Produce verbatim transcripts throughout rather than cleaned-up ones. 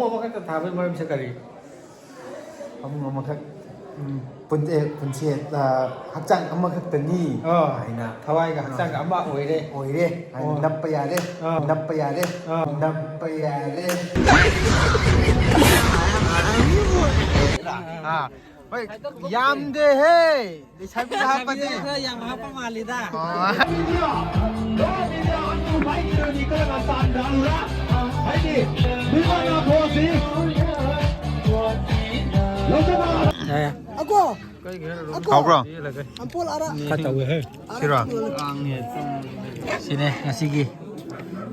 ꯑꯃꯈꯛꯇ ꯊꯥꯕꯒꯤ ꯃꯔꯝꯁꯦ ꯀꯔꯤ? ꯐꯃꯨꯡ ꯑꯃꯈꯛ, ꯎꯝ, ꯄꯨꯟ-, ꯑꯦ, ꯄꯨꯟꯁꯤ, ꯑ, ꯍꯛꯆꯥꯡ ꯑꯃꯈꯛꯇꯅꯤ ꯑꯥ, ꯍꯥꯏꯅ ꯊꯋꯥꯏꯒ ꯍꯛꯆꯥꯡꯒ ꯑꯃ ꯑꯣꯏꯔꯦ꯫ ꯑꯣꯏꯔꯦ ꯍꯥꯏꯅ ꯑꯣ꯫ ꯅꯞꯄ ꯌꯥꯔꯦ, ꯑꯥ꯫ ꯅꯞꯄ ꯌꯥꯔꯦ, ꯑꯥ꯫ ꯅꯞꯄ ꯌꯥꯔꯦ꯫ ꯑꯥ, ꯍꯣꯏ, ꯌꯥꯝꯗꯦꯍꯦ꯫ ꯂꯩꯁꯥꯕꯤꯗ ꯍꯥꯞꯄꯗꯤ꯫ ꯈꯔ ꯌꯥꯝ ꯍꯥꯞꯄ ꯃꯥꯜꯂꯤꯗ꯫ ꯑꯣ꯫ ꯌꯥ, ꯌꯥ꯫ ꯑꯀꯣ ꯍꯥꯎꯕ꯭ꯔꯣ? ꯑꯝꯄꯣꯜ ꯑꯔꯥ ꯈꯔ ꯇꯧꯋꯦꯍꯦ꯫ ꯁꯤꯔꯣ? ꯁꯤꯅꯦ ꯉꯁꯤꯒꯤ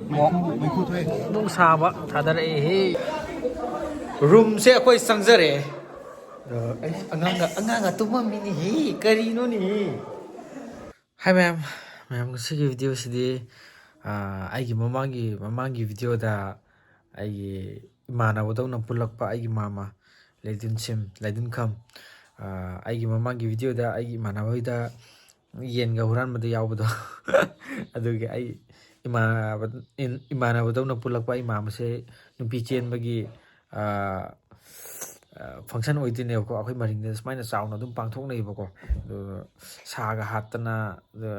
ꯃꯣꯛ ꯃꯣꯛ ꯁꯥꯕ ꯊꯥꯗꯔꯛꯑꯦꯍꯦ꯫ ꯔꯨꯝꯁꯦ ꯑꯩꯈꯣꯏ ꯆꯪꯖꯔꯛꯑꯦ꯫ ꯑꯩ ꯑꯉꯥꯡꯒ ꯑꯉꯥꯡꯒ ꯇꯨꯝꯃꯝꯃꯤꯅꯦꯍꯦ꯫ ꯀꯔꯤꯅꯣꯅꯦꯍꯦ? ꯍꯥꯏ ꯃꯌꯥꯝ, ꯃꯌꯥꯝ ꯉꯁꯤꯒꯤ ꯚꯤꯗꯤꯑꯣꯁꯤꯗꯤ, ꯑꯥ, ꯑꯩꯒꯤ ꯃꯃꯥꯡꯒꯤ, ꯃꯃꯥꯡꯒꯤ ꯚꯤꯗꯤꯑꯣꯗ ꯑꯩꯒꯤ ꯏꯃꯥꯟꯅꯕꯗꯧꯅ ꯄꯨꯜꯂꯛꯄ ꯑꯩꯒꯤ ꯃꯥꯃ ꯂꯩꯗꯤꯟꯁꯤꯝ, ꯂꯩꯗꯤꯟꯈꯝ, ꯑꯥ, ꯑꯩꯒꯤ ꯃꯃꯥꯡꯒꯤ ꯚꯤꯗꯤꯑꯣꯗ ꯑꯩꯒꯤ ꯏꯃꯥꯟꯅꯕ ꯍꯣꯏꯗ ꯌꯦꯟꯒ ꯍꯨꯔꯥꯟꯕꯗ ꯌꯥꯎꯕꯗꯣ꯫ ꯑꯗꯨꯒꯤ ꯑꯩ ꯏꯃꯥꯟꯅꯕ-, ꯏꯟ-, ꯏꯃꯥꯟꯅꯕꯗꯧꯅ ꯄꯨꯜꯂꯛꯄ ꯑꯩ ꯃꯥꯃꯁꯦ ꯅꯨꯄꯤ ꯆꯦꯟꯕꯒꯤ, ꯑꯥ, ꯑꯥ, ꯐꯪꯁꯟ ꯑꯣꯏꯗꯣꯏꯅꯦꯕꯀꯣ꯫ ꯑꯩꯈꯣꯏ ꯃꯔꯤꯡꯗ ꯁꯨꯃꯥꯏꯅ ꯆꯥꯎꯅ ꯑꯗꯨꯝ ꯄꯥꯡꯊꯣꯛꯅꯩꯕꯀꯣ꯫ ꯑꯗꯨ ꯁꯥꯒ ꯍꯥꯠꯇꯅ, ꯑꯗ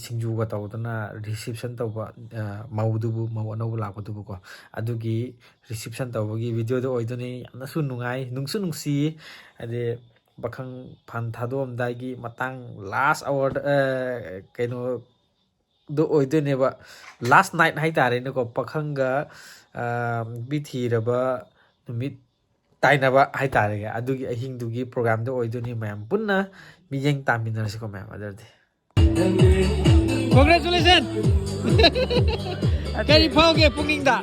ꯁꯤꯡꯖꯨꯒ ꯇꯧꯗꯅ ꯔꯤꯁꯤꯞꯁꯟ ꯇꯧꯕ, ꯑ, ꯃꯧꯗꯨꯕꯨ, ꯃꯧ ꯑꯅꯧꯕ ꯂꯥꯛꯄꯗꯨꯕꯨꯀꯣ, ꯑꯗꯨꯒꯤ ꯔꯤꯁꯤꯞꯁꯟ ꯇꯧꯕꯒꯤ ꯚꯤꯗꯤꯑꯣꯗꯣ ꯑꯣꯏꯗꯣꯏꯅꯤ꯫ ꯌꯥꯝꯅꯁꯨ ꯅꯨꯡꯉꯥꯏ, ꯅꯨꯡꯁꯨ ꯅꯨꯡꯁꯤ꯫ ꯍꯥꯏꯗꯤ ꯄꯥꯈꯪ ꯐꯥꯟ ꯊꯥꯗꯣꯛꯑꯝꯗꯥꯏꯒꯤ ꯃꯇꯥꯡ, ꯂꯥꯁ ꯑꯋꯥꯔꯗ, ꯑ, ꯀꯩꯅꯣꯗꯣ ꯑꯣꯏꯗꯣꯏꯅꯦꯕ, ꯂꯥꯁ ꯅꯥꯏꯠ ꯍꯥꯏꯇꯥꯔꯦꯅꯦꯀꯣ꯫ ꯄꯥꯈꯪꯒ, ꯑ, ꯅꯨꯄꯤ ꯊꯤꯔꯕ ꯅꯨꯃꯤꯠ ꯇꯥꯏꯅꯕ ꯍꯥꯏꯇꯥꯔꯦ, ꯑꯗꯨꯒꯤ ꯑꯍꯤꯡꯗꯨꯒꯤ ꯄ꯭ꯔꯣꯒ꯭ꯔꯥꯝꯗꯣ ꯑꯣꯏꯗꯣꯏꯅꯤ꯫ ꯃꯌꯥꯝ ꯄꯨꯟꯅ ꯃꯤꯠꯌꯦꯡ ꯇꯥꯃꯤꯟꯅꯔꯁꯤꯀꯣ ꯃꯌꯥꯝ꯫ ꯑꯗꯨꯗꯤ Congratulations! ꯀꯔꯤ ꯐꯥꯎꯒꯦ ꯄꯨꯛꯅꯤꯡꯗ?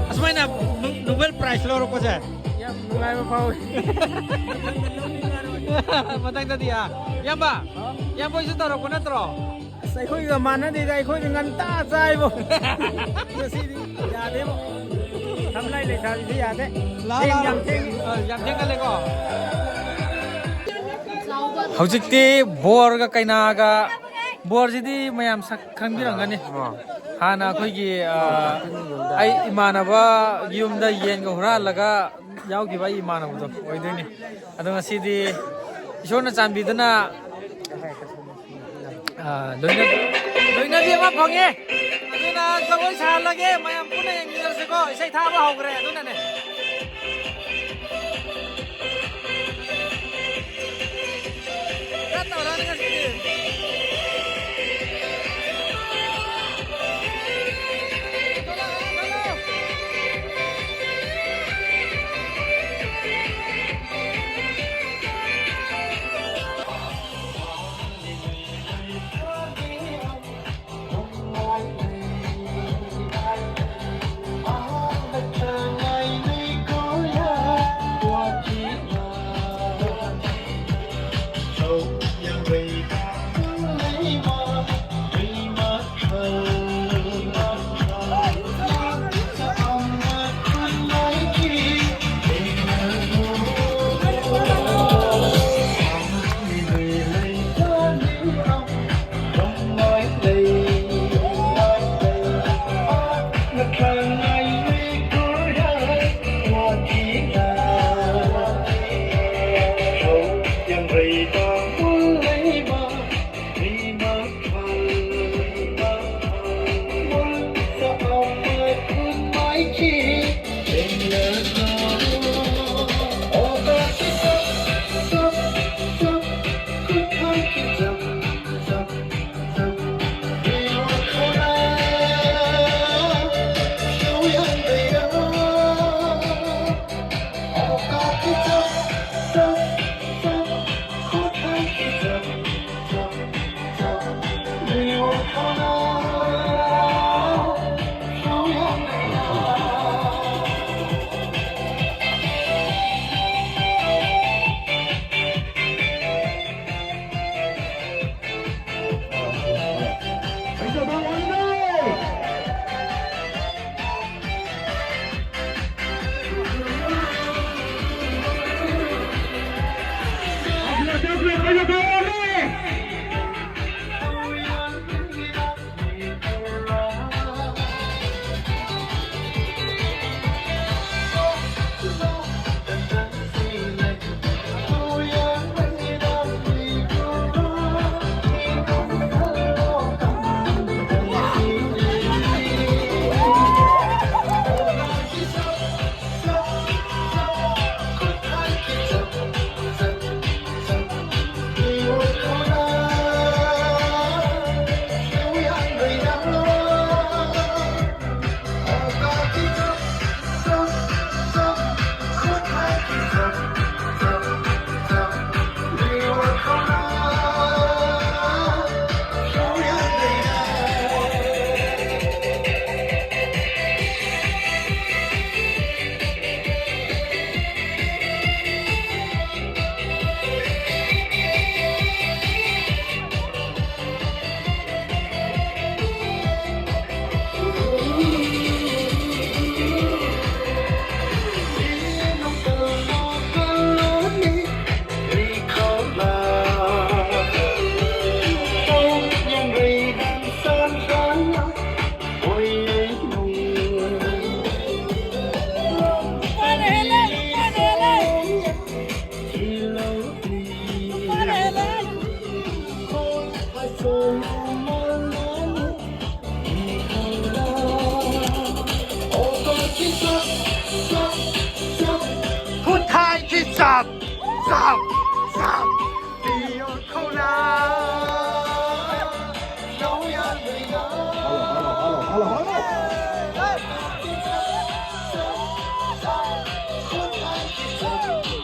ꯑꯁꯨꯃꯥꯏꯅ ꯅꯣ-, ꯅꯣꯕꯦꯜ ꯄ꯭ꯔꯥꯏꯖ ꯂꯧꯔꯛꯄꯁꯦ꯫ ꯌꯥꯝ ꯅꯨꯡꯉꯥꯏꯕ ꯐꯥꯎꯏ꯫ ꯃꯊꯪꯗꯗꯤ, ꯑꯥ, ꯏꯌꯥꯝꯕ, ꯏꯌꯥꯝꯕ ꯍꯣꯏꯁꯨ ꯇꯧꯔꯛꯄ ꯅꯠꯇ꯭ꯔꯣ? ꯑꯁ, ꯑꯩꯈꯣꯏꯒ ꯃꯥꯟꯅꯗꯦꯗ, ꯑꯩꯈꯣꯏꯗꯤ ꯉꯟꯇꯥ ꯆꯥꯏꯕꯣ꯫ ꯉꯁꯤꯗꯤ ꯌꯥꯗꯦꯕꯣ꯫ ꯊꯝꯂꯥꯏ ꯂꯩꯁꯥꯕꯤꯁꯤ ꯌꯥꯗꯦ꯫ ꯂꯥ-, ꯊꯦꯡ-, ꯂꯥ-, ꯌꯥꯝ ꯊꯦꯡꯉꯤ꯫ ꯑ, ꯌꯥꯝ ꯊꯦꯡꯒꯜꯂꯦꯀꯣ꯫ ꯍꯧꯖꯤꯛꯇꯤ ꯕꯣꯔꯒ ꯀꯩꯅꯥꯒ, ꯕꯣꯔꯁꯤꯗꯤ ꯃꯌꯥꯝ ꯁꯛ ꯈꯪꯕꯤꯔꯝꯒꯅꯤ꯫ ꯍꯥꯟꯅ ꯑꯩꯈꯣꯏꯒꯤ, ꯑ, ꯑꯩ ꯏꯃꯥꯟꯅꯕ ꯌꯨꯝꯗ ꯌꯦꯟꯒ ꯍꯨꯔꯥꯜꯂꯒ ꯌꯥꯎꯈꯤꯕ ꯑꯩ ꯏꯃꯥꯟꯅꯕꯗꯣ ꯑꯣꯏꯗꯣꯏꯅꯤ꯫ ꯑꯗꯣ ꯉꯁꯤꯗꯤ ꯏꯁꯣꯔꯅ ꯆꯥꯟꯕꯤꯗꯨꯅ, ꯑ, ꯂꯣꯏꯅ-, ꯂꯣꯏꯅꯕꯤ ꯑꯃ ꯐꯪꯉꯦ꯫ ꯑꯗꯨꯅ ꯖꯒꯣꯏ ꯁꯥꯍꯜꯂꯒꯦ, ꯃꯌꯥꯝ ꯄꯨꯟꯅ ꯌꯦꯡꯃꯤꯟꯅꯔꯁꯤꯀꯣ꯫ ꯏꯁꯩ ꯊꯥꯕ ꯍꯧꯈ꯭ꯔꯦ, ꯑꯗꯨꯅꯅꯦ꯫ ꯈꯔ ꯇꯧꯔꯛꯑꯅꯤ ꯉꯁꯤꯗꯤ꯫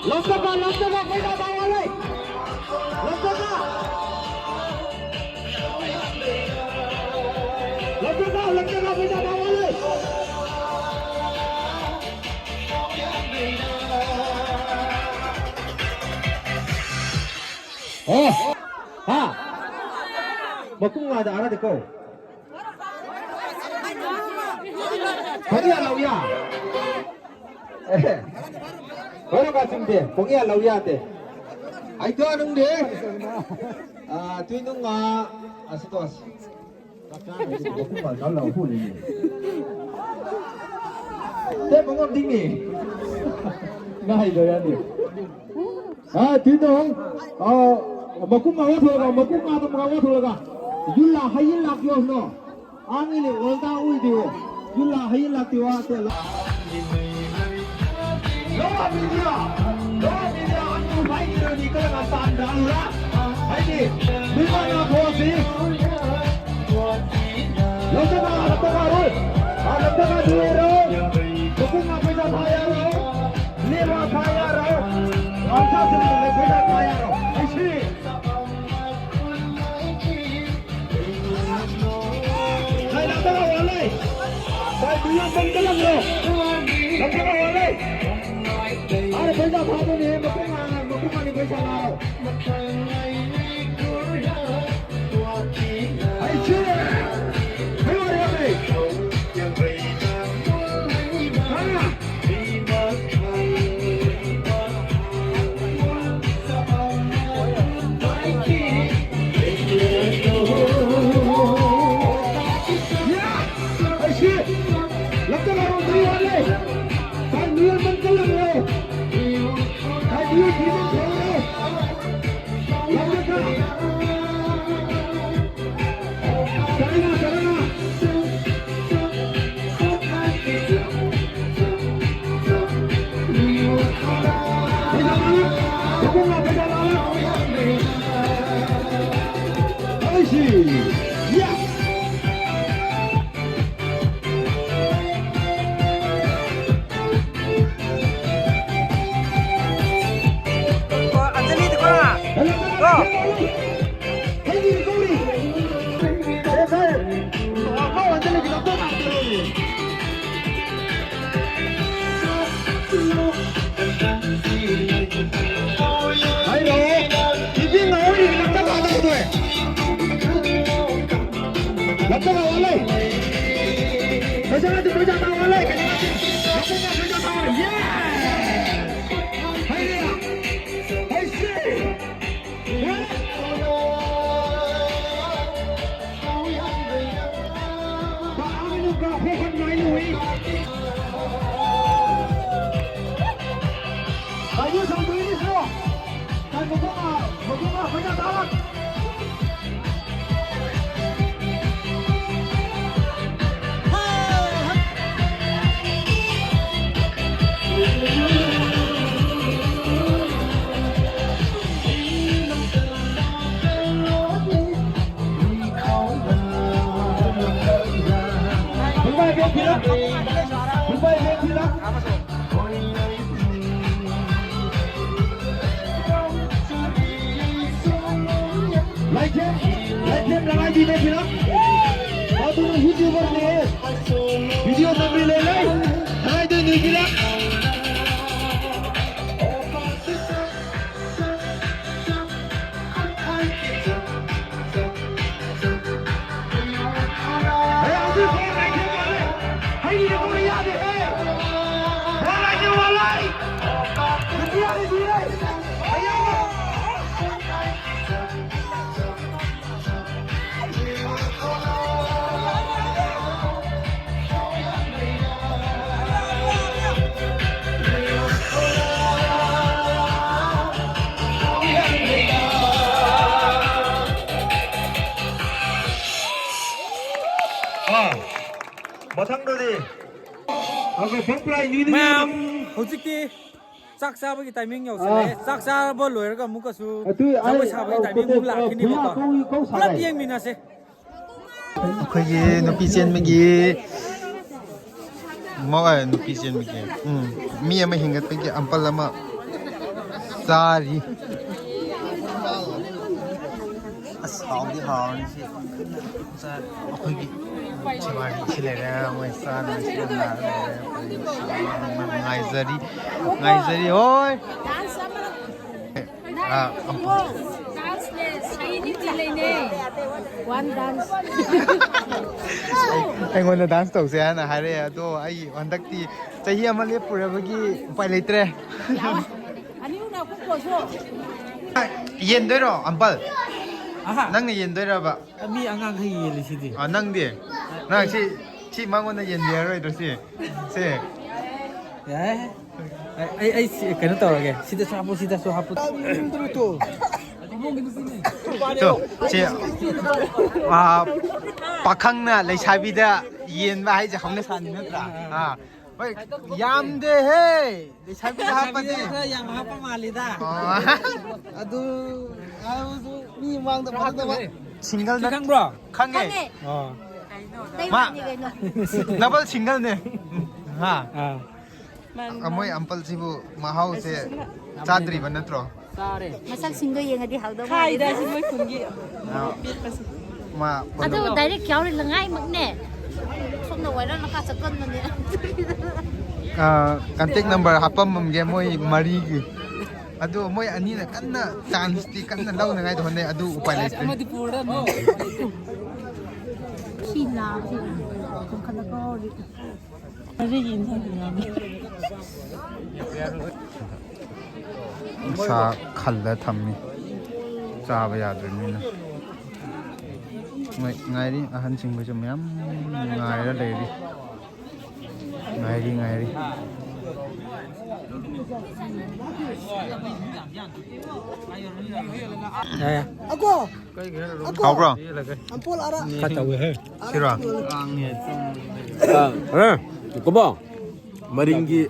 ꯂꯝꯆꯠꯄ, ꯂꯝꯆꯠꯄ, ꯄꯩꯁꯥ ꯇꯥꯎꯍꯜꯂꯦ꯫ ꯂꯝꯆꯠꯄ꯫ ꯂꯝꯆꯠꯄ, ꯂꯝꯆꯠꯄ, ꯄꯩꯁꯥ ꯇꯥꯎꯍꯜꯂꯦ꯫ ꯑꯣ, ꯍꯥ? ꯃꯄꯨꯡ ꯉꯥꯗ ꯑꯥꯔꯗꯤꯀꯣ꯫ ꯄꯪꯌꯥ ꯂꯧꯌꯥ꯫ ꯑꯦ, ꯍꯣꯏ, ꯀꯥꯆꯤꯟꯗꯤ ꯄꯪꯌꯥ ꯂꯧ ꯌꯥꯗꯦ꯫ ꯑꯩꯗꯣ ꯅꯨꯡꯗꯤ꯫ ꯑꯥ, ꯇꯨꯏ ꯅꯨꯡ ꯉꯥ꯫ ꯑꯁꯤ ꯇꯣ, ꯑꯁꯤ꯫ ꯇꯦ ꯃꯉꯣꯟ ꯗꯤꯡꯉꯤ꯫ ꯉꯥ ꯍꯩꯗꯣ ꯌꯥꯗꯦ꯫ ꯑꯥ, ꯇꯨꯏ ꯅꯨꯡ꯫ ꯑꯥ, ꯃꯀꯨꯝ ꯃꯉꯥ ꯊꯣꯛꯂꯒ, ꯃꯀꯨꯝ ꯃꯉꯥ ꯊꯣꯛꯂꯒ꯫ ꯌꯨꯜꯂꯥ ꯍꯩ ꯂꯥꯛ ꯌꯣꯁꯅꯣ꯫ ꯑꯥꯡꯉꯤꯅꯦ, ꯑꯣꯜꯗꯥ ꯎꯏꯗꯤꯑꯣ꯫ ꯌꯨꯜꯂꯥ ꯍꯩ ꯂꯥꯛꯇꯤꯑꯣ, ꯑꯇꯦ ꯂꯣ꯫ ꯂꯣ ꯃꯤꯗꯤꯌꯥ, ꯂꯣ ꯃꯤꯗꯤꯌꯥ, ꯑꯅꯨ ꯚꯥꯏ ꯀꯤꯔꯣꯗꯤ ꯀꯔꯒ ꯇꯥꯟꯗ ꯑꯜꯂꯥ꯫ ꯍꯥꯏꯗꯤ, ꯃꯤꯃꯥꯅ ꯊꯣꯛꯑꯁꯤ꯫ ꯂꯧꯗꯅ ꯍꯜꯂꯛꯄ ꯉꯥꯏꯔꯣꯏ꯫ ꯍꯜꯂꯛꯄ ꯉꯥꯏꯔꯣꯏ꯫ ꯃꯄꯨꯡ ꯉꯥ ꯄꯩꯁꯥ ꯊꯥ ꯌꯥꯔꯣꯏ꯫ ꯂꯦꯝꯃ ꯊꯥ ꯌꯥꯔꯣꯏ꯫ ꯄꯩꯁꯥ ꯊꯥ ꯌꯥꯔꯣꯏ꯫ ꯑꯩꯁꯤ꯫ ꯂꯩ, ꯂꯥꯛꯇ ꯂꯥꯛꯑꯣ, ꯂꯩ꯫ ꯂꯩ, ꯃꯤꯌꯥꯝ ꯆꯪꯁꯤꯜꯂꯛꯂꯣ꯫ ꯂꯥꯛꯇ ꯂꯥꯛꯑꯣ, ꯂꯩ꯫ ꯑꯔꯦ, ꯄꯩꯁꯥ ꯐꯥꯗꯣꯏꯅꯦ, ꯃꯄꯨꯡ ꯉꯥ-, ꯃꯄꯨꯡ ꯑꯅꯤ ꯄꯩꯁꯥ ꯂꯥꯛꯑꯣ꯫ ꯑꯩꯁꯦ꯫ ꯀꯩ ꯋꯥꯔꯤ ꯍꯥꯏꯕꯅꯦ? ꯍꯥ? Yeah. ꯑꯣ, ꯑꯟꯖꯂꯤꯗꯤ ꯀꯣ? ꯀꯣ? ꯑꯟꯖꯂꯤ ꯀꯧꯔꯤ꯫ ꯑꯦ, ꯁꯥꯔ꯫ ꯑꯣ, ꯑꯟꯖꯂꯤꯒꯤ ꯂꯝꯗꯣ ꯂꯥꯛꯇ꯭ꯔꯦ꯫ ꯍꯥꯏꯔꯣ꯫ ꯏꯕꯦꯝꯃ ꯍꯣꯏꯒꯤ ꯂꯝꯗ ꯂꯥꯛꯇ꯭ꯔꯦ꯫ ꯂꯝꯗ ꯂꯥꯛꯑꯣ ꯂꯩ꯫ ꯄꯩꯁꯥ ꯂꯩꯇꯦ, ꯄꯩꯁꯥ ꯇꯥꯎꯑꯣ ꯂꯩ꯫ ꯂꯝꯗ ꯄꯩꯁꯥ ꯇꯥꯎꯑꯣ꯫ ꯌꯦ! ꯍꯩꯔꯦ꯫ ꯍꯩꯁꯦ! ꯂꯥꯏꯊꯦꯝ, ꯂꯥꯏꯊꯦꯝ ꯂꯉꯥꯏꯕꯤꯅ ꯐꯤꯂꯝ꯫ ꯑꯗꯨꯅ YouTuberꯅꯦ꯫ Video ꯅꯝꯕꯤ ꯂꯩ ꯂꯩ꯫ ꯂꯉꯥꯏꯗꯣꯏ ꯅꯨꯏ ꯐꯤꯂꯝ꯫ ꯍꯦ, ꯍꯧꯖꯤꯛ ꯕꯣꯜ ꯂꯥꯏꯊꯦꯝ ꯃꯥꯜꯂꯦ꯫ ꯍꯩꯅꯤꯅ ꯕꯣꯜ ꯌꯥꯗꯦ, ꯍꯦ꯫ ꯕꯣꯜ ꯂꯥꯏꯊꯦꯝ ꯃꯥꯜꯂꯦ꯫ ꯅꯨꯄꯤ ꯌꯥꯗꯦ, ꯅꯨꯄꯤ ꯌꯥꯗꯦ꯫ ꯑꯌꯥꯕ꯫ ꯑꯥ, ꯃꯊꯪꯗꯗꯤ ꯑꯩꯈꯣꯏ ꯐꯣꯛ ꯂꯥꯏ ꯅꯨꯃꯤꯠ ꯃꯌꯥꯝ ꯍꯧꯖꯤꯛꯇꯤ ꯆꯥꯛ ꯆꯥꯕꯒꯤ ꯇꯥꯏꯃꯤꯡ ꯌꯧꯁꯜꯂꯛꯑꯦ꯫ ꯆꯥꯛ ꯆꯥꯕ ꯂꯣꯏꯔꯒ ꯑꯃꯨꯛꯀꯁꯨ ꯑꯗꯨ ꯑꯩ, ꯖꯒꯣꯏ ꯁꯥꯕꯒꯤ ꯑ, ꯇꯥꯏꯃꯤꯡ ꯑꯃꯨꯛ ꯄ꯭ꯔꯣꯇꯦꯛ-, ꯑ, ꯂꯥꯛꯈꯤꯅꯦꯕꯀꯣ꯫ ꯄꯨꯌꯥ ꯈꯣꯡꯒꯤ ꯀꯧ ꯄꯨꯂꯞ ꯁꯥꯗꯥꯏ? ꯌꯦꯡꯃꯤꯟꯅꯁꯦ꯫ ꯑꯩꯈꯣꯏꯒꯤ ꯅꯨꯄꯤ ꯆꯦꯟꯕꯒꯤ ꯃꯧ-, ꯑ, ꯅꯨꯄꯤ ꯆꯦꯟꯕꯒꯤ, ꯎꯝ, ꯃꯤ ꯑꯃ ꯍꯦꯟꯒꯠꯄꯒꯤ ꯑꯝꯄꯜ ꯑꯃ ꯆꯥꯔꯤ꯫ ꯑꯁ, ꯍꯥꯎꯗꯤ ꯍꯥꯎꯔꯅꯤ ꯁꯤ꯫ ꯑꯩꯈꯣꯏꯒꯤ ꯁꯦꯋꯥꯔꯤ ꯁꯤ ꯂꯩꯔꯦ, ꯃꯣꯏ ꯆꯥꯅꯕ ꯁꯤ ꯂꯩꯔꯦ, ꯑꯩꯈꯣꯏ ꯉꯥꯏꯖꯔꯤ, ꯉꯥꯏꯖꯔꯤ, ꯍꯣꯏ꯫ ꯑꯥ, ꯑꯝꯄꯜ꯫ One dance꯫ ꯑꯩꯉꯣꯟꯗ ꯗꯥꯟꯁ ꯇꯧꯁꯦ ꯍꯥꯏꯅ ꯍꯥꯏꯔꯛꯑꯦ, ꯑꯗꯣ ꯑꯩ ꯍꯟꯗꯛꯇꯤ ꯆꯍꯤ ꯑꯃ ꯂꯦꯞꯄꯨꯔꯕꯒꯤ ꯎꯄꯥꯏ ꯂꯩꯇ꯭ꯔꯦ꯫ ꯌꯦꯟꯗꯣꯏꯔꯣ, ꯑꯝꯄꯜ? ꯑꯍꯥ꯫ ꯅꯪꯅ ꯌꯦꯟꯗꯣꯏꯔꯕ? ꯃꯤ ꯑꯉꯥꯡꯈꯩ ꯌꯦꯜꯂꯤꯁꯤꯗꯤ꯫ ꯑ, ꯅꯪꯗꯤ? ꯅꯪ ꯁꯤ, ꯁꯤ ꯃꯉꯣꯟꯗ ꯌꯦꯟꯕꯤꯔꯔꯣꯏꯗ꯭ꯔꯣ ꯁꯤ? ꯁꯤ? ꯌꯥꯏ꯫ ꯑꯩ, ꯑꯩ, ꯑꯩ ꯁꯤ, ꯀꯩꯅꯣ ꯇꯧꯔꯒꯦ꯫ ꯁꯤꯗꯁꯨ ꯍꯥꯞꯄꯨ, ꯁꯤꯗꯁꯨ ꯍꯥꯞꯄꯨ꯫ ꯇꯣ, ꯁꯤ, ꯑ, ꯄꯥꯈꯪꯅ ꯂꯩꯁꯥꯕꯤꯗ ꯌꯦꯟꯕ ꯍꯥꯏꯁꯦ ꯍꯧꯅ ꯁꯥꯅꯤ ꯅꯠꯇ꯭ꯔꯥ? ꯑꯥ꯫ ꯍꯣꯏ, ꯌꯥꯝꯗꯦꯍꯦ꯫ ꯂꯩꯁꯥꯕꯤꯗ ꯍꯥꯞꯄꯗꯤ꯫ ꯈꯔ ꯌꯥꯝ ꯍꯥꯞꯄ ꯃꯥꯜꯂꯤꯗ꯫ ꯑꯣ꯫ ꯑꯗꯨ ꯍꯥꯏꯕꯁꯨ ꯃꯤ ꯃꯥꯡꯗ ꯐꯖꯗꯕ꯫ ꯁꯤꯡꯒꯜ ꯁꯤ ꯅꯠ-, ꯈꯪꯕ꯭ꯔꯣ? ꯈꯪꯉꯦ꯫ ꯈꯪꯉꯦ꯫ ꯑꯣ꯫ ꯇꯩꯕꯅꯤ ꯀꯩꯅꯣ꯫ ꯗꯕꯜ ꯁꯤꯡꯒꯜꯅꯦ꯫ ꯍꯥ? ꯑꯥ꯫ ꯃꯥꯅꯤ, ꯑ, ꯃꯣꯏ ꯃꯥꯅꯤ꯫ ꯑꯝꯄꯜꯁꯤꯕꯨ ꯃꯍꯥꯎꯁꯦ ꯆꯥꯗ꯭ꯔꯤꯕ ꯅꯠꯇ꯭ꯔꯣ? ꯆꯥꯔꯦ꯫ ꯃꯁꯛꯁꯤꯡꯗꯣ ꯌꯦꯡꯉꯗꯤ ꯍꯥꯎꯗꯧ ꯈꯥꯏꯗ ꯃꯥꯜꯂꯤꯗ꯫ ꯁꯤ ꯃꯣꯏ ꯈꯨꯟꯒꯤ ꯑꯥ꯫ ꯄꯤꯛꯄꯁꯦ꯫ ꯃꯥ ꯑꯗꯣ ꯐꯣꯟꯗ direct ꯌꯥꯎꯔꯤ ꯂꯉꯥꯏꯃꯛꯅꯦ꯫ ꯁꯣꯝꯅ viral ꯃꯈꯥ ꯆꯠꯀꯟꯕꯅꯦ꯫ ꯑꯥ, contact number ꯍꯥꯞꯄꯝꯃꯝꯒꯦ ꯃꯣꯏ ꯃꯔꯤꯒꯤ꯫ ꯑꯗꯨ ꯃꯣꯏ ꯑꯅꯤꯅ ꯀꯟꯅ ꯆꯥꯟꯁꯇꯤ ꯀꯟꯅ ꯂꯧꯅꯉꯥꯏꯗ ꯍꯣꯠꯅꯩ, ꯑꯗꯨ ꯎꯄꯥꯏ ꯂꯩꯇ꯭ꯔꯦ꯫ ꯑꯃꯗꯤ ꯄꯨꯔꯗꯕꯅꯦ꯫ ꯁꯤ ꯅꯥꯕꯁꯤ ꯀꯟꯈꯠꯂꯛꯄ ꯍꯧꯔꯗꯤ꯫ ꯑꯗꯨꯒꯤ ꯏꯟꯁꯥꯡ ꯌꯥꯝꯃꯤ꯫ ꯁꯥ ꯈꯜꯂ ꯊꯝꯃꯤ꯫ ꯆꯥꯕ ꯌꯥꯗ꯭ꯔꯕꯅꯤꯅ꯫ ꯃꯣꯏ ꯉꯥꯏꯔꯤ, ꯑꯍꯟꯁꯤꯡꯕꯁꯨ ꯃꯌꯥꯝ ꯉꯥꯏꯔ ꯂꯩꯔꯤ꯫ ꯉꯥꯏꯔꯤ, ꯉꯥꯏꯔꯤ꯫ ꯌꯥ, ꯌꯥ꯫ ꯑꯒꯣ! ꯑꯒꯣ! ꯍꯥꯎꯕ꯭ꯔꯣ? ꯑꯝꯄꯣꯜ ꯑꯔꯥ꯫ ꯈꯔ ꯇꯧꯋꯦꯍꯦ꯫ ꯁꯤꯔꯣ? ꯑꯥ, ꯑꯦ, ꯀꯣꯕꯣ, ꯃꯔꯤꯡꯒꯤ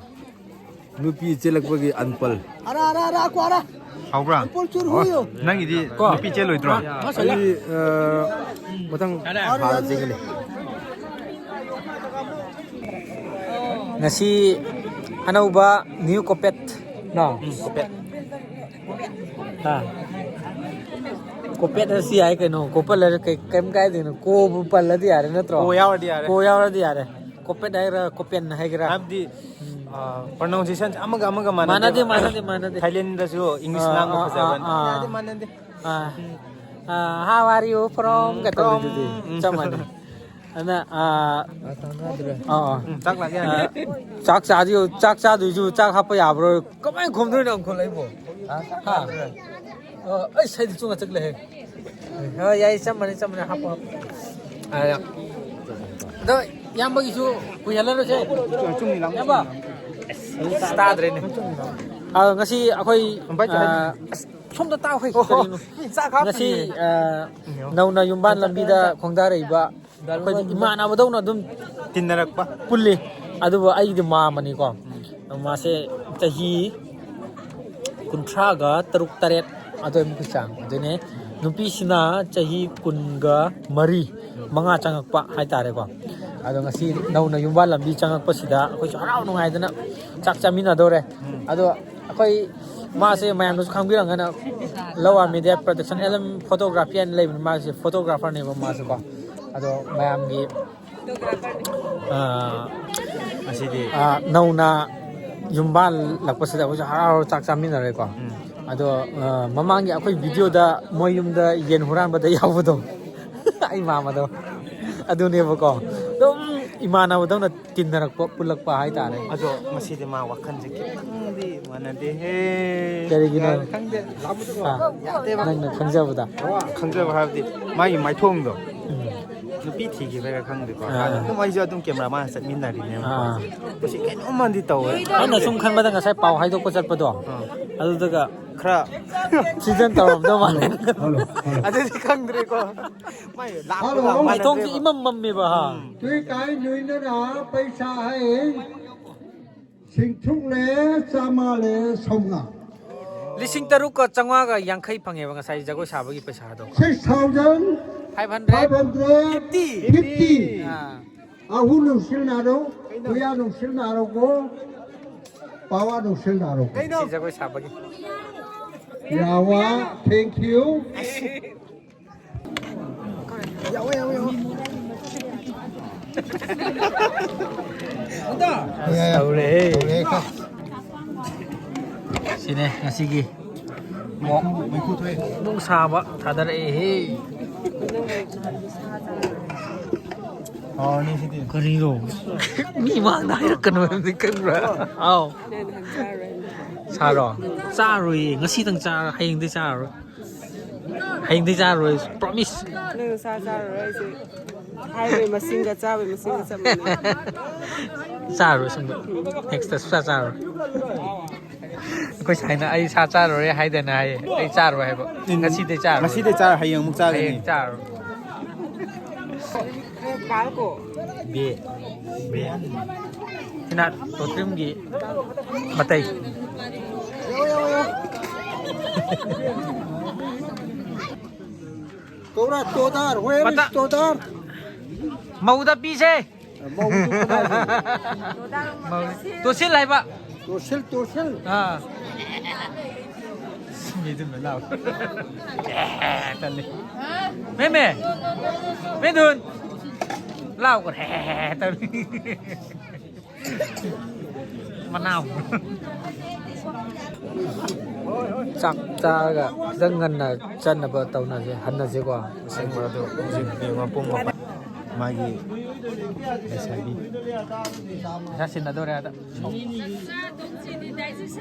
ꯅꯨꯄꯤ ꯆꯦꯜꯂꯛꯄꯒꯤ ꯑꯟꯄꯜ꯫ ꯑꯔꯥ, ꯑꯔꯥ, ꯑꯔꯥ, ꯑꯀꯣ, ꯑꯔꯥ꯫ ꯍꯥꯎꯕ꯭ꯔꯥ? ꯑꯟꯄꯜ ꯆꯨꯔ ꯍꯨꯏꯌꯣ꯫ ꯅꯪꯒꯤꯗꯤ ꯀꯣ? ꯅꯨꯄꯤ ꯆꯦꯜꯂꯣꯏꯗ꯭ꯔꯣ? ꯑꯩ, ꯑ, ꯃꯊꯪ ꯊꯥꯗ ꯆꯦꯟꯒꯅꯤ꯫ ꯉꯁꯤ ꯑꯅꯧꯕ new carpet ꯅꯣ? ꯎꯝ, carpet꯫ ꯑꯥ꯫ Carpet ꯑꯁꯤ ꯌꯥꯏ ꯀꯩꯅꯣ꯫ Carpet ꯂꯩꯔ ꯀꯩ-, ꯀꯩꯝ ꯀꯥꯏꯗꯦ ꯀꯩꯅꯣ꯫ ꯀꯣꯕꯨ ꯄꯜꯂꯗꯤ ꯌꯥꯔꯦ ꯅꯠꯇ꯭ꯔꯣ? ꯀꯣ ꯌꯥꯎꯔꯗꯤ ꯌꯥꯔꯦ꯫ ꯀꯣ ꯌꯥꯎꯔꯗꯤ ꯌꯥꯔꯦ꯫ Carpet ꯍꯥꯏꯒꯦꯔꯥ, carpet ꯍꯥꯏꯒꯦꯔꯥ꯫ ꯍꯥꯏꯕꯗꯤ, ꯎꯝ꯫ ꯑ, pronunciation ꯑꯃꯒ ꯑꯃꯒ ꯃꯥꯟꯅꯗꯦꯕ꯫ ꯃꯥꯟꯅꯗꯦ, ꯃꯥꯟꯅꯗꯦ, ꯃꯥꯟꯅꯗꯦ꯫ Thailand ꯗꯁꯨ English ꯑꯥ, ꯉꯥꯡꯕ ꯑꯥ, ꯐꯖꯕ ꯑꯥ, ꯑꯥ꯫ ꯃꯥꯟꯅꯗꯦ, ꯃꯥꯟꯅꯗꯦ꯫ ꯑꯥ, ꯑꯥ, how are you from? ꯎꯝ, ꯀ ꯇꯧꯔꯤꯗꯨꯗꯤ from, ꯎꯝ꯫ ꯆꯞ ꯃꯥꯟꯅꯩ꯫ ꯑꯗꯨꯅ, ꯑꯥ, ꯑꯥ, ꯑꯥ꯫ ꯎꯝ, ꯆꯥꯛ ꯂꯥꯛꯑꯦ꯫ ꯑꯥ, ꯆꯥꯛ ꯆꯥꯗꯣꯏ-, ꯆꯥꯛ ꯆꯥꯗꯣꯏꯁꯨ ꯆꯥꯛ ꯍꯥꯞꯄ ꯌꯥꯕ꯭ꯔꯣ? ꯀꯃꯥꯏꯅ ꯈꯨꯝꯗꯣꯏꯅꯣ ꯑꯃꯨꯛ ꯈꯨꯝꯂꯛꯏꯕꯣ? ꯍꯥ? ꯑꯣ, ꯑꯩ ꯁꯩꯗꯤ ꯆꯨꯝꯅ ꯆꯠꯂꯦꯍꯦ꯫ ꯍꯣꯏ, ꯌꯥꯏ, ꯆꯞ ꯃꯥꯟꯅꯩ, ꯆꯞ ꯃꯥꯟꯅꯩ, ꯍꯥꯞꯄꯣ, ꯍꯥꯞꯄꯣ꯫ ꯑꯥ, ꯑꯗꯣ ꯏꯌꯥꯝꯕꯒꯤꯁꯨ ꯀꯨꯏꯍꯜꯂꯔꯣꯏꯁꯦ꯫ ꯏꯌꯥꯝꯕ꯫ ꯑꯁ, ꯇꯥꯗ꯭ꯔꯦꯅꯦ꯫ ꯑꯥ, ꯉꯁꯤ ꯑꯩꯈꯣꯏ, ꯑꯥ, ꯑꯁ, ꯁꯣꯝꯗ ꯇꯥꯎ, ꯍꯩ, ꯑꯣꯍꯣ, ꯀꯔꯤꯅꯣ? ꯃꯤ ꯆꯥꯛ ꯍꯥꯞꯄꯤꯌꯦ꯫ ꯉꯁꯤ, ꯑꯥ, ꯅꯧꯅ ꯌꯨꯝꯕꯥꯟ ꯂꯝꯕꯤꯗ ꯈꯣꯡꯗꯥꯔꯛꯏꯕ ꯑꯩꯈꯣꯏꯒꯤ ꯏꯃꯥꯟꯅꯕꯗꯧꯅ ꯑꯗꯨꯝ ꯇꯤꯟꯅꯔꯛꯄ꯫ ꯄꯨꯜꯂꯤ꯫ ꯑꯗꯨꯕꯨ ꯑꯩꯒꯤꯗꯤ ꯃꯥꯝꯃꯅꯤꯀꯣ꯫ ꯃꯥꯁꯦ ꯆꯍꯤ ꯀꯨꯟꯊ꯭ꯔꯥꯒ ꯇꯔꯨꯛ ꯇꯔꯦꯠ ꯑꯗꯨꯋꯥꯏꯃꯨꯛꯀꯤ ꯆꯥꯡ ꯑꯗꯨꯅꯦ꯫ ꯅꯨꯄꯤꯁꯤꯅ ꯆꯍꯤ ꯀꯨꯟꯒ ꯃꯔꯤ, ꯃꯉꯥ ꯆꯪꯉꯛꯄ ꯍꯥꯏꯇꯥꯔꯦꯀꯣ꯫ ꯑꯗꯣ ꯉꯁꯤ ꯅꯧꯅ ꯌꯨꯝꯕꯥꯟ ꯂꯝꯕꯤ ꯆꯪꯉꯛꯄꯁꯤꯗ ꯑꯩꯈꯣꯏꯁꯨ ꯍꯔꯥꯎ ꯅꯨꯡꯉꯥꯏꯗꯅ ꯆꯥꯛ ꯆꯥꯃꯤꯟꯅꯗꯧꯔꯦ꯫ ꯎꯝ꯫ ꯑꯗꯣ ꯑꯩꯈꯣꯏ ꯃꯥꯁꯦ ꯃꯌꯥꯝꯅꯁꯨ ꯈꯪꯕꯤꯔꯝꯒꯅꯤ, ꯂꯋꯥ media production L M photography ꯍꯥꯏꯅ ꯂꯩꯕꯅꯤ꯫ ꯃꯥꯁꯦ ꯐꯣꯇꯣꯒ꯭ꯔꯥꯐꯔꯅꯦꯕ ꯃꯥꯁꯦꯀꯣ꯫ ꯑꯗꯣ ꯃꯌꯥꯝꯒꯤ, ꯑꯥ, ꯉꯁꯤꯗꯤ ꯑꯥ, ꯅꯧꯅ ꯌꯨꯝꯕꯥꯜꯂꯛꯄꯁꯤꯗ ꯑꯩꯈꯣꯏꯁꯨ ꯍꯔꯥꯎ ꯍꯔꯥꯎ ꯆꯥꯛ ꯆꯥꯃꯤꯟꯅꯔꯦꯀꯣ꯫ ꯎꯝ꯫ ꯑꯗꯣ, ꯑꯥ, ꯃꯃꯥꯡꯒꯤ ꯑꯩꯈꯣꯏ ꯚꯤꯗꯤꯑꯣꯗ ꯃꯣꯏ ꯌꯨꯝꯗ ꯌꯦꯟ ꯍꯨꯔꯥꯟꯕꯗ ꯌꯥꯎꯕꯗꯣ, ꯑꯩ ꯃꯥꯝꯃꯗꯣ, ꯑꯗꯨꯅꯦꯕꯀꯣ꯫ ꯑꯗꯨꯝ ꯏꯃꯥꯟꯅꯕꯗꯧꯅ ꯇꯤꯟꯅꯔꯛꯄ, ꯄꯨꯜꯂꯛꯄ ꯍꯥꯏꯇꯥꯔꯦ꯫ ꯑꯗꯣ ꯉꯁꯤꯗꯤ ꯃꯥ ꯋꯥꯈꯜꯁꯦ ꯈꯤꯇꯪꯗꯤ ꯃꯥꯟꯅꯗꯦꯍꯦ꯫ ꯀꯔꯤꯒꯤꯅꯣ? ꯈꯪꯗꯦ꯫ ꯑꯥ, ꯌꯥꯗꯦꯕ꯫ ꯅꯪꯅ ꯈꯪꯖꯕꯗ꯫ ꯈꯪꯖꯕ ꯍꯥꯏꯕꯗꯤ ꯃꯥꯒꯤ ꯃꯥꯏꯊꯣꯡꯗꯣ꯫ ꯎꯝ꯫ ꯅꯨꯄꯤ ꯊꯤꯈꯤꯕꯩꯔꯥ ꯈꯪꯗꯦꯀꯣ꯫ ꯑꯥ꯫ ꯑꯗꯨꯝ ꯑꯩꯁꯨ ꯑꯗꯨꯝ ꯀꯦꯃꯦꯔꯥ ꯃꯥꯅ ꯆꯠꯃꯤꯟꯅꯔꯤꯅꯦꯕ꯫ ꯑꯥ꯫ ꯃꯁꯤ ꯀꯩꯅꯣꯝꯃꯗꯤ ꯇꯧꯋꯦ꯫ ꯑꯩꯅ ꯁꯨꯝ ꯈꯟꯕꯗ ꯉꯁꯥꯏ ꯄꯥꯎ ꯍꯥꯏꯗꯣꯛꯄ ꯆꯠꯄꯗꯣ꯫ ꯑꯥ꯫ ꯑꯗꯨꯗꯒ ꯈꯔ ꯁꯤꯖꯟ ꯇꯧꯔꯝꯗꯧ ꯃꯥꯜꯂꯦ꯫ Hello, hello. ꯑꯗꯨꯗꯤ ꯈꯪꯗ꯭ꯔꯦꯀꯣ꯫ ꯃꯥꯏ ꯂꯥꯛꯄꯒ ꯍꯜꯂꯣ꯫ ꯃꯥꯟꯅꯗ꯭ꯔꯦꯕ꯫ ꯃꯥꯏꯊꯣꯡꯁꯦ ꯏꯃꯝ ꯃꯝꯃꯦꯕ, ꯍꯥ꯫ ꯎꯝ꯫ ꯇꯨꯏ ꯀꯥꯏ ꯅꯨꯏꯅꯔꯥ ꯄꯩꯁꯥ ꯍꯥꯏ꯫ ꯁꯤꯡꯊꯨꯛꯂꯦ ꯆꯥꯝꯃꯉꯥꯂꯦ ꯁꯣꯝꯉꯥ꯫ ꯂꯤꯁꯤꯡ ꯇꯔꯨꯛꯀ ꯆꯥꯝꯃꯉꯥꯒ ꯌꯥꯡꯈꯩ ꯐꯪꯉꯦꯕ ꯉꯁꯥꯏ ꯖꯒꯣꯏ ꯁꯥꯕꯒꯤ ꯄꯩꯁꯥꯗꯣ꯫ Six thousand Five hundred five hundred fifty. fifty. ꯑꯥ, ꯑꯍꯨꯝ ꯅꯨꯡꯁꯤꯜ ꯅꯥꯔꯣ, ꯀꯨꯌꯥ ꯅꯨꯡꯁꯤꯜ ꯅꯥꯔꯣꯀꯣ, ꯄꯥꯋꯥ ꯅꯨꯡꯁꯤꯜ ꯅꯥꯔꯣꯀꯣ꯫ ꯁꯤ ꯖꯒꯣꯏ ꯁꯥꯕꯒꯤ꯫ ꯌꯥꯋꯥ, thank you. ꯇꯧꯔꯦ꯫ ꯁꯤꯅꯦ ꯉꯁꯤꯒꯤ ꯃꯣꯛ꯫ ꯅꯨꯡ ꯁꯥꯕ ꯊꯥꯗꯔꯛꯑꯦꯍꯦ꯫ ꯀꯔꯤꯅꯣ? ꯃꯤ ꯃꯥꯡꯗ ꯍꯥꯏꯔꯛꯀꯅꯣ ꯍꯥꯏꯕꯗꯤ ꯈꯪꯕ꯭ꯔꯥ? ꯑꯥꯎ꯫ ꯁꯥꯔꯣ? ꯆꯥꯔꯣꯏꯌꯦ꯫ ꯉꯁꯤꯗꯪ ꯆꯥꯔ ꯍꯌꯦꯡꯗꯤ ꯆꯥꯔꯔꯣꯏ꯫ ꯍꯌꯦꯡꯗꯤ ꯆꯥꯔꯔꯣꯏ꯫ Promise꯫ ꯅꯪ ꯁꯥ ꯆꯥꯔꯔꯣꯏ ꯍꯥꯏꯁꯦ꯫ ꯍꯥꯏꯕꯩ ꯃꯁꯤꯡꯒ ꯆꯥꯕꯩ ꯃꯁꯤꯡꯒ ꯆꯞ ꯃꯥꯟꯅꯩ꯫ ꯆꯥꯔꯔꯣꯏ ꯑꯁꯦꯡꯕ꯫ Next ꯇ ꯁꯨꯡꯆꯥ ꯆꯥꯔꯔꯣꯏ꯫ ꯑꯩꯈꯣꯏ ꯁꯥꯏꯅ "ꯑꯩ ꯁꯥ ꯆꯥꯔꯔꯣꯏ" ꯍꯥꯏꯗꯅ ꯍꯥꯏꯌꯦ꯫ ꯑꯩ ꯆꯥꯔꯔꯣꯏ ꯍꯥꯏꯕ꯫ ꯉꯁꯤꯗꯤ ꯆꯥꯔꯔꯣꯏ꯫ ꯉꯁꯤꯗꯤ ꯆꯥꯔ ꯍꯌꯦꯡ ꯑꯃꯨꯛ ꯆꯥꯒꯅꯤ꯫ ꯍꯌꯦꯡ ꯆꯥꯔꯔꯣꯏ꯫ ꯀꯥꯔꯀꯣ꯫ ꯕꯦ꯫ ꯕꯦ꯫ ꯁꯤꯅ ꯇꯣꯇ꯭ꯔꯤꯝꯒꯤ ꯃꯇꯩ꯫ ꯀꯧꯔꯥ ꯇꯣꯗꯥꯔ, where is ꯃꯇ- ꯇꯣꯗꯥꯔ? ꯃꯧꯗ ꯄꯤꯁꯦ꯫ ꯃꯧꯗꯨ ꯀꯗꯥꯏꯗ? ꯃꯧ-, ꯇꯣꯁꯤꯜ ꯍꯥꯏꯕ꯫ ꯇꯣꯁꯤꯜ, ꯇꯣꯁꯤꯜ꯫ ꯑꯥ꯫ ꯃꯤꯗꯨꯅ ꯂꯥꯎ꯫ ꯑꯦ, ꯇꯜꯂꯤ꯫ ꯃꯦꯃꯦ꯫ ꯃꯦꯗꯨꯟ꯫ ꯂꯥꯎ ꯈꯔꯦ꯫ ꯇꯧꯔꯤ꯫ ꯃꯅꯥꯎ꯫ ꯆꯥꯛ ꯆꯥꯔꯒ ꯈꯤꯇꯪ ꯉꯟꯅ ꯆꯠꯅꯕ ꯇꯧꯅꯁꯦ, ꯍꯟꯅꯁꯦꯀꯣ꯫ ꯑꯁꯦꯡꯕ ꯑꯗꯣ ꯍꯧꯖꯤꯛ ꯄꯨꯡ ꯃꯥꯄꯨꯡ ꯃꯥꯄꯟ ꯃꯥꯒꯤ ꯂꯩꯁꯥꯕꯤ꯫ ꯄꯩꯁꯥ ꯁꯤꯟꯅꯗꯧꯔꯦ ꯑꯗ꯫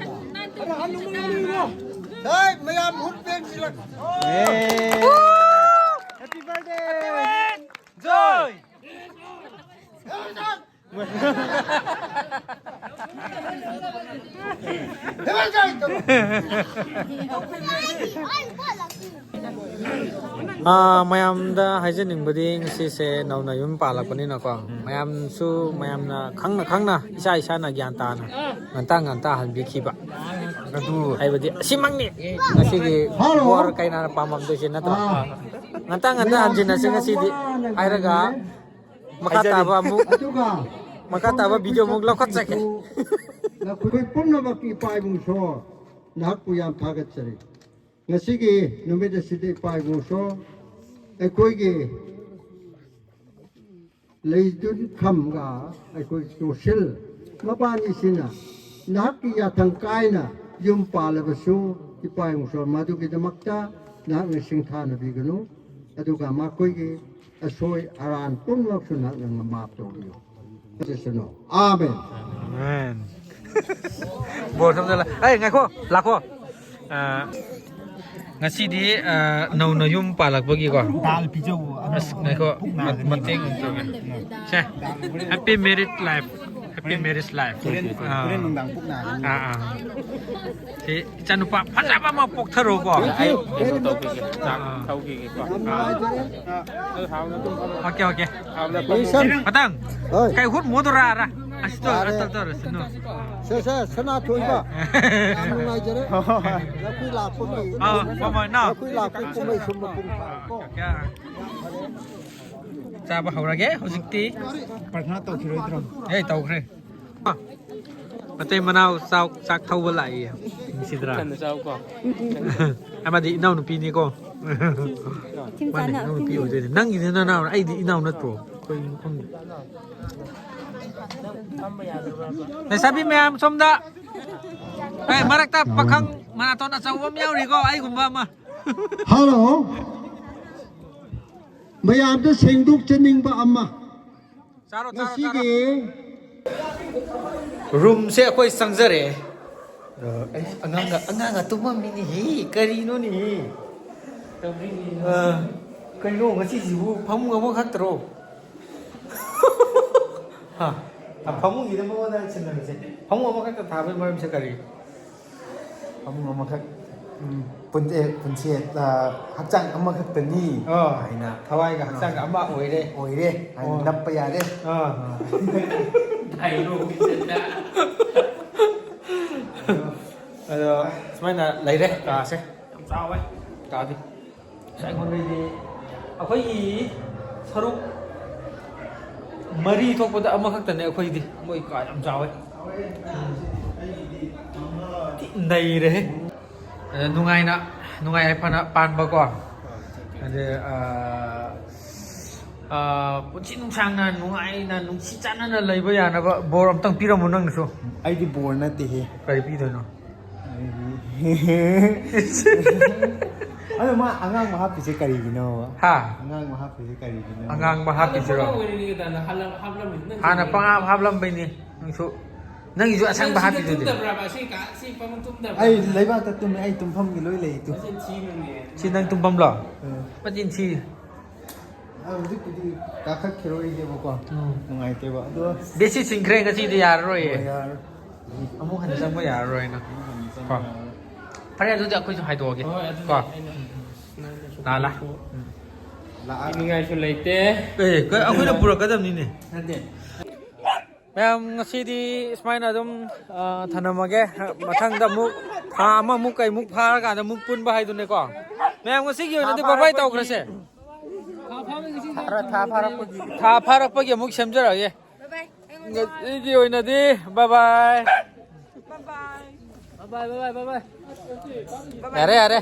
ꯍꯦ, ꯃꯌꯥꯝ ꯍꯨꯠ ꯄꯦꯟꯁꯤꯜꯂꯛ꯫ Happy birthday! Joy! ꯑꯥ, ꯃꯌꯥꯝꯗ ꯍꯥꯏꯖꯅꯤꯡꯕꯗꯤ ꯉꯁꯤꯁꯦ ꯅꯧꯅ ꯌꯨꯝ ꯄꯥꯜꯂꯛꯄꯅꯤꯅꯀꯣ, ꯃꯌꯥꯝꯁꯨ ꯃꯌꯥꯝꯅ ꯈꯪꯅ ꯈꯪꯅ ꯏꯁꯥ ꯏꯁꯥꯅ ꯒ꯭ꯌꯥꯟ ꯇꯥꯅ ꯉꯟꯇꯥ ꯉꯟꯇꯥ ꯍꯟꯕꯤꯈꯤꯕ꯫ ꯑꯗꯨ ꯍꯥꯏꯕꯗꯤ ꯑꯁꯤꯃꯛꯅꯤ ꯉꯁꯤꯒꯤ ꯍꯜꯂꯣ꯫ ꯕꯣꯔ ꯀꯩꯅꯥꯅ ꯄꯥꯝꯃꯝꯗꯣꯏꯁꯦ ꯅꯠꯇ꯭ꯔꯣ? ꯑꯥ꯫ ꯉꯟꯇꯥ ꯉꯟꯇꯥ ꯃꯌꯥꯝꯁꯨ ꯍꯟꯁꯤꯟꯅꯁꯤ ꯌꯥꯝ ꯉꯁꯤꯗꯤ ꯋꯥꯅ ꯍꯥꯏꯔꯒ ꯉꯥꯏꯔꯦ꯫ ꯃꯈꯥ ꯍꯥꯏꯖꯔꯤ꯫ ꯇꯥꯕ ꯑꯃꯨꯛ ꯑꯗꯨꯒ ꯃꯈꯥ ꯇꯥꯕ ꯁꯣꯝꯗ video ꯑꯃꯨꯛ ꯂꯧꯈꯠꯆꯒꯦ꯫ ꯅꯈꯣꯏ ꯄꯨꯝꯅꯃꯛꯀꯤ ꯏꯄꯥ ꯏꯕꯨꯡꯁꯨ ꯅꯍꯥꯛꯄꯨ ꯌꯥꯝ ꯊꯥꯒꯠꯆꯔꯤ꯫ ꯉꯁꯤꯒꯤ ꯅꯨꯃꯤꯠ ꯑꯁꯤꯗ ꯏꯄꯥ ꯏꯕꯨꯡꯁꯨ ꯑꯩꯈꯣꯏꯒꯤ ꯂꯩꯗꯨꯟꯈꯝꯒ ꯑꯩꯈꯣꯏ ꯇꯣꯁꯤꯜ ꯃꯕꯥꯅꯤꯁꯤꯅ ꯅꯍꯥꯛꯀꯤ ꯌꯥꯊꯪ ꯀꯥꯏꯅ ꯌꯨꯝ ꯄꯥꯜꯂꯕꯁꯨ ꯏꯄꯥ ꯏꯕꯨꯡꯁꯨ ꯃꯗꯨꯒꯤꯗꯃꯛꯇ ꯅꯍꯥꯛꯅ ꯁꯤꯡꯊꯥꯅꯕꯤꯒꯅꯨ꯫ ꯑꯗꯨꯒ ꯃꯈꯣꯏꯒꯤ ꯑꯁꯣꯏ ꯑꯔꯥꯟ ꯄꯨꯝꯅꯃꯛꯁꯨ ꯅꯍꯥꯛꯅ ꯃꯥꯞ ꯇꯧꯕꯤꯌꯨ꯫ ꯑꯃꯦꯟ꯫ ꯑꯃꯦꯟ꯫ ꯕꯣꯔ ꯁꯣꯝꯗ ꯂꯥ-, ꯑꯩ ꯉꯥꯏꯈꯣ, ꯂꯥꯛꯈꯣ꯫ ꯑ, ꯉꯁꯤꯗꯤ, ꯑ, ꯅꯧꯅ ꯌꯨꯝ ꯄꯥꯜꯂꯛꯄꯒꯤꯀꯣ꯫ ꯗꯥꯜ ꯄꯤꯖꯧ꯫ ꯑꯁ, ꯉꯥꯏꯈꯣ, ꯄꯨꯛ ꯅꯥꯒꯅꯤ꯫ ꯃꯇꯦꯡ ꯑꯃ ꯇꯧꯒꯦ꯫ ꯁꯦ, happy married life, happy marriage life꯫ ꯍꯣꯔꯦꯟ, ꯑꯥ꯫ ꯍꯣꯔꯦꯟ ꯅꯨꯡꯗꯥꯡ ꯄꯨꯛ ꯅꯥꯒꯅꯤ꯫ ꯑꯥ, ꯑꯥ꯫ ꯁꯤ ꯏꯆꯥꯅꯨꯄꯥ ꯐꯖꯕ ꯑꯃ ꯄꯣꯛꯊꯔꯣꯀꯣ꯫ ꯑꯩ ꯀꯩꯅꯣ ꯇꯧꯈꯤꯒꯦ, ꯆꯥꯛ ꯑꯥ꯫ ꯊꯧꯈꯤꯒꯦꯀꯣ꯫ ꯑꯥ꯫ ꯑꯗꯨ ꯍꯥꯎꯅ ꯑꯗꯨꯝ ꯐꯝꯃꯣ꯫ Okay, okay. ꯍꯥꯎꯅ ꯐꯝꯃꯣ꯫ ꯃꯊꯪ꯫ ꯍꯣꯏ꯫ ꯀꯩ ꯍꯨꯠ ꯃꯣꯗꯣꯔꯥꯔ? ꯑꯁꯤ ꯇꯧꯔ, ꯌꯥꯔꯦ꯫ ꯇꯧ-, ꯇꯧꯔꯁꯤ, ꯅꯣ꯫ ꯁꯦ, ꯁꯦ, ꯁꯅꯥꯊꯣꯏꯕ꯫ ꯌꯥꯝ ꯅꯨꯡꯉꯥꯏꯖꯔꯦ꯫ ꯍꯣꯏ, ꯍꯣꯏ꯫ ꯅꯈꯣꯏ ꯂꯥꯛꯄꯒꯤ, ꯑꯥ, ꯍꯣꯏ, ꯍꯣꯏ, ꯅꯣ꯫ ꯅꯈꯣꯏ ꯂꯥꯛꯄꯒꯤ ꯀꯨꯝꯍꯩ ꯁꯨꯝ ꯃꯄꯨꯡ ꯐꯥꯔꯦꯀꯣ꯫ ꯑꯣꯀꯦ꯫ ꯆꯥꯕ ꯍꯧꯔꯒꯦ ꯍꯧꯖꯤꯛꯇꯤ꯫ ꯄ꯭ꯔꯊꯅꯥ ꯇꯧꯈꯤꯔꯣꯏꯗ꯭ꯔꯣ? ꯑꯦ, ꯇꯧꯈ꯭ꯔꯦ꯫ ꯃꯇꯩ ꯃꯅꯥꯎ ꯆꯥꯛ, ꯆꯥꯛ ꯊꯧꯕ ꯂꯥꯛꯏꯌꯦ꯫ ꯅꯨꯡꯁꯤꯗ꯭ꯔꯥ? ꯏꯊꯟꯗ ꯆꯥꯎꯀꯣ꯫ ꯑꯃꯗꯤ ꯏꯅꯥꯎꯅꯨꯄꯤꯅꯤꯀꯣ꯫ ꯃꯥꯅꯦ, ꯏꯅꯥꯎꯅꯨꯄꯤ ꯑꯣꯏꯗꯣꯏꯅꯦ꯫ ꯅꯪꯒꯤꯗꯤ ꯅꯅꯥꯎ, ꯑꯩꯗꯤ ꯏꯅꯥꯎ ꯅꯠꯇ꯭ꯔꯣ? ꯀꯩꯅꯣ ꯈꯪꯗꯦ꯫ ꯂꯩꯁꯥꯕꯤ ꯃꯌꯥꯝ ꯁꯣꯝꯗ꯫ ꯑꯦ, ꯃꯔꯛꯇ ꯄꯥꯈꯪ ꯃꯅꯥꯇꯣꯟ ꯑꯆꯧꯕ ꯑꯃ ꯌꯥꯎꯔꯤꯀꯣ, ꯑꯩꯒꯨꯝꯕ ꯑꯃ꯫ ꯍꯜꯂꯣ꯫ ꯃꯌꯥꯝꯗ ꯁꯦꯡꯗꯣꯛꯆꯅꯤꯡꯕ ꯑꯃ꯫ ꯆꯥꯔꯣ, ꯆꯥꯔꯣ, ꯉꯁꯤꯒꯤ ꯆꯥꯔꯣ꯫ ꯔꯨꯝꯁꯦ ꯑꯩꯈꯣꯏ ꯆꯪꯖꯔꯛꯑꯦ꯫ ꯑ, ꯑꯩ ꯑꯉꯥꯡꯒ, ꯑꯉꯥꯡꯒ ꯇꯨꯝꯃꯝꯃꯤꯅꯦꯍꯦ꯫ ꯀꯔꯤꯅꯣꯅꯦꯍꯦ? ꯑ, ꯀꯩꯅꯣ ꯉꯁꯤꯁꯤꯕꯨ ꯐꯃꯨꯡ ꯑꯃꯈꯛꯇꯔꯣ? ꯍꯥ? ꯑ, ꯐꯃꯨꯡꯁꯤꯗ ꯃꯉꯣꯟꯗ ꯁꯤꯟꯅꯔꯁꯦ꯫ ꯐꯃꯨꯡ ꯑꯃꯈꯛꯇ ꯊꯥꯕꯒꯤ ꯃꯔꯝꯁꯦ ꯀꯔꯤ? ꯐꯃꯨꯡ ꯑꯃꯈꯛ꯫ ꯎꯝ꯫ ꯄꯨꯟ-, ꯑꯦ, ꯄꯨꯟꯁꯤ, ꯑ, ꯍꯛꯆꯥꯡ ꯑꯃꯈꯛꯇꯅꯤ ꯑꯥ, ꯍꯥꯏꯅ ꯊꯋꯥꯏꯒ ꯍꯛꯆꯥꯡꯒ ꯑꯃ ꯑꯣꯏꯔꯦ꯫ ꯑꯣꯏꯔꯦ ꯍꯥꯏꯅ ꯑꯣ꯫ ꯅꯞꯄ ꯌꯥꯔꯦ꯫ ꯑꯥ꯫ ꯑꯗꯣ ꯁꯨꯃꯥꯏꯅ ꯂꯩꯔꯦ ꯀꯥꯁꯦ꯫ ꯌꯥꯝ ꯆꯥꯎꯋꯦ ꯀꯥꯗꯤ꯫ ꯑꯁ, ꯑꯩꯉꯣꯟꯗꯗꯤ ꯑꯩꯈꯣꯏꯒꯤ ꯁꯔꯨꯛ ꯃꯔꯤ ꯊꯣꯛꯄꯗ ꯑꯃꯈꯛꯇꯅꯦ ꯑꯩꯈꯣꯏꯗꯤ꯫ ꯃꯣꯏ ꯀꯥ ꯌꯥꯝ ꯆꯥꯎꯋꯦ꯫ ꯊꯤ ꯅꯩꯔꯦꯍꯦ꯫ ꯑꯗ ꯅꯨꯡꯉꯥꯏꯅ, ꯅꯨꯡꯉꯥꯏ ꯌꯥꯏꯐꯅ ꯄꯥꯟꯕꯀꯣ꯫ ꯑꯗ, ꯑ, ꯑ, ꯄꯨꯟꯁꯤ ꯅꯨꯡꯁꯥꯡꯅ, ꯅꯨꯡꯉꯥꯏꯅ, ꯅꯨꯡꯁꯤ ꯆꯥꯟꯅꯅ ꯂꯩꯕ ꯌꯥꯅꯕ ꯕꯣꯔ ꯑꯝꯇꯪ ꯄꯤꯔꯝꯃꯣ ꯅꯪꯅꯁꯨ꯫ ꯑꯩꯗꯤ ꯕꯣꯔ ꯅꯠꯇꯦꯍꯦ꯫ ꯀꯔꯤ ꯄꯤꯗꯣꯏꯅꯣ? ꯑꯗꯣ ꯃꯥ ꯑꯉꯥꯡꯕ ꯍꯥꯞꯄꯤꯁꯦ ꯀꯔꯤꯒꯤꯅꯣ? ꯍꯥ? ꯑꯉꯥꯡꯕ ꯍꯥꯞꯄꯤꯁꯦ ꯀꯔꯤꯒꯤꯅꯣ? ꯑꯉꯥꯡꯕ ꯍꯥꯞꯄꯤꯁꯤꯔꯣ? ꯍꯥꯟꯅ ꯄꯪꯍꯥꯞ ꯍꯥꯞꯂꯝꯕꯩꯅꯦ ꯅꯪꯁꯨ꯫ ꯅꯪꯒꯤꯁꯨ ꯑꯁꯪꯕ ꯍꯥꯞꯄꯤꯗꯨꯗꯤ꯫ ꯇꯨꯝꯗꯕ꯭ꯔꯕ? ꯑꯁꯤ ꯀꯥ-, ꯑꯁꯤ ꯐꯃꯨꯡ ꯇꯨꯝꯗꯕ꯭ꯔꯕ? ꯑꯩ ꯂꯩꯕꯥꯛꯇ ꯇꯨꯝꯃꯦ, ꯑꯩ ꯇꯨꯝꯐꯝꯒꯤ ꯂꯣꯏ ꯂꯩ ꯇꯨ꯫ ꯃꯆꯤꯟ ꯊꯤꯅꯨꯅꯦ꯫ ꯁꯤ ꯅꯪ ꯇꯨꯝꯐꯝꯂꯣ? ꯎꯝ꯫ ꯃꯆꯤꯟ ꯊꯤ꯫ ꯑ, ꯍꯧꯖꯤꯛꯄꯨꯗꯤ ꯀꯥꯈꯠꯈꯤꯔꯣꯏꯒꯦꯕꯀꯣ꯫ ꯎꯝ꯫ ꯅꯨꯡꯉꯥꯏꯇꯦꯕ꯫ ꯑꯗꯣ ꯕꯦꯠꯁꯤꯠ ꯁꯤꯟꯈ꯭ꯔꯦ, ꯉꯁꯤꯗꯤ ꯌꯥꯔꯔꯣꯏꯌꯦ꯫ ꯍꯣꯏ, ꯌꯥꯔꯔꯣꯏ꯫ ꯑꯃꯨꯛ ꯍꯟꯅ ꯆꯪꯕ ꯌꯥꯔꯔꯣꯏꯅ꯫ ꯑꯃꯨꯛ ꯍꯟꯅ ꯆꯪꯕ ꯀꯣ꯫ ꯌꯥꯔꯔꯣꯏ꯫ ꯐꯔꯦ, ꯑꯗꯨꯗꯤ ꯑꯩꯈꯣꯏꯁꯨ ꯍꯥꯏꯗꯣꯛꯑꯒꯦ꯫ ꯍꯣꯏ, ꯑꯗꯨꯅꯦ ꯀꯣ꯫ ꯑꯩꯅ ꯂꯥꯛꯑꯣ, ꯂꯥꯛꯑꯣ꯫ ꯂꯥꯛꯑꯣ꯫ ꯄꯤꯅꯤꯡꯉꯥꯏꯁꯨ ꯂꯩꯇꯦ꯫ ꯑꯦ, ꯀ-, ꯑꯩꯈꯣꯏꯅ ꯄꯨꯔꯛꯀꯗꯕꯅꯤꯅꯦ꯫ ꯅꯠꯇꯦ꯫ ꯃꯌꯥꯝ, ꯉꯁꯤꯗꯤ ꯁꯨꯃꯥꯏꯅ ꯑꯗꯨꯝ, ꯑ, ꯊꯅꯝꯃꯒꯦ꯫ ꯃꯊꯪꯗ ꯑꯃꯨꯛ ꯊꯥ ꯑꯃꯃꯨꯛ ꯀꯩꯃꯨꯛ ꯐꯥꯔꯀꯥꯟꯗ ꯑꯃꯨꯛ ꯄꯨꯟꯕ ꯍꯥꯏꯗꯨꯅꯦꯀꯣ꯫ ꯃꯌꯥꯝ, ꯉꯁꯤꯒꯤ ꯑꯣꯏꯅꯗꯤ ꯊꯥ ꯕꯥꯏ ꯕꯥꯏ ꯐꯥꯔꯛꯄꯒꯤ ꯇꯧꯈ꯭ꯔꯁꯦ꯫ ꯊꯥ ꯐꯥꯔꯛꯄꯒꯤ꯫ ꯊꯥ ꯐꯥꯔꯛꯄꯒꯤ ꯑꯃꯨꯛ ꯁꯦꯝꯖꯔꯛꯑꯒꯦ꯫ ꯕꯥꯏ ꯕꯥꯏ꯫ ꯑꯩꯉꯣꯟꯗ ꯉꯁꯤꯒꯤ ꯑꯣꯏꯅꯗꯤ ꯕꯥꯏ ꯕꯥꯏ꯫ ꯕꯥꯏ ꯕꯥꯏ꯫ ꯕꯥꯏ ꯕꯥꯏ, ꯕꯥꯏ ꯕꯥꯏ, ꯕꯥꯏ ꯕꯥꯏ꯫ ꯌꯥꯔꯦ, ꯌꯥꯔꯦ꯫